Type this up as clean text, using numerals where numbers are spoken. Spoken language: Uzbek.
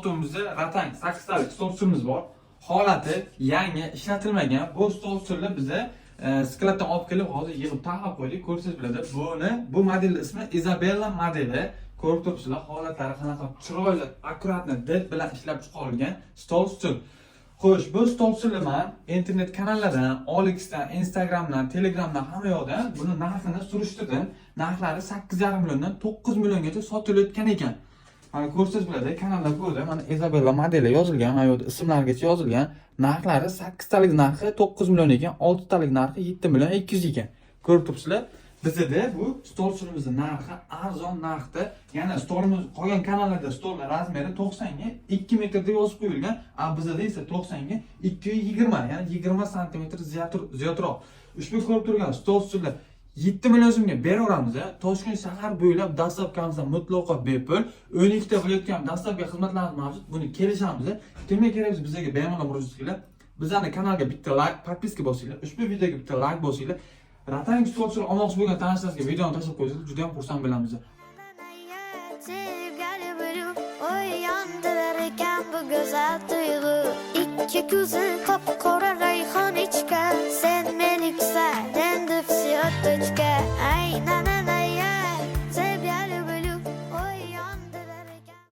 Sotuvimizda ratang 8 talik stol stulimiz bor. Holati yangi, ishlatilmagan. Bu stol stulni biza склад dan olib kelib, hozir yig'ib taxlab qo'ydik. Ko'rsangiz bo'ladi. Bu modelni ismi Isabella modeli. Ko'rib turibsizlar, holatlari qanaqa chiroyli, аккуратно did bilan ishlab chiqarilgan stol stul. Xo'sh, bu stol stulni man internet kanallardan, OLXdan, Instagramdan, Telegramdan, hamma yoqdan buni narxini surishtirdim. Narxlari 8,5 milliondan 9 milliongacha sotilayotgan ekan. Mana, ko'rsangiz bo'ladi, kanalda ko'rdim. Mana, Isabella modeli yozilgan, mana bu yerda ismlargacha yozilgan. Narxlari, 8 talik narxi 9 million ekan, 6 talik narxi 7 million 200 ekan. Ko'rib turibsizlar. Bizda bu stol stulimizni narxi arzon narxda. Yana stolimiz, qolgan kanallarda stollar размер i 90 ga 2 metr deb yozib qo'yilgan, а bizda esa 90 ga 220, ya'ni 20 santimetr ziyodroq. Ushbu ko'rib turgan stol stullar 7 million so'mga beraveramiz. Toshkent shahar bo'ylab доставка miz mutlaqo bepul. 12 ta viloyatga ham доставка xizmatlarimiz mavjud. Buni kelishamiz. Kimga kerak bo'lsa, bizga bemalol murojaat qilinglar. Bizani kanalga bitta layk, подписка bosinglar. Ushbu videoga bitta layk bosinglar. Ratang stol stul olmoqchi bo'lgan tanishlaringizga videoni tashlab qo'ysangiz, juda ham xursand bo'lamiz. Sevgali bilib, oy, yondirar ekan bu go'zal tuyg'u. Ikki ko'zi qop qora rayhon ichgan. Sen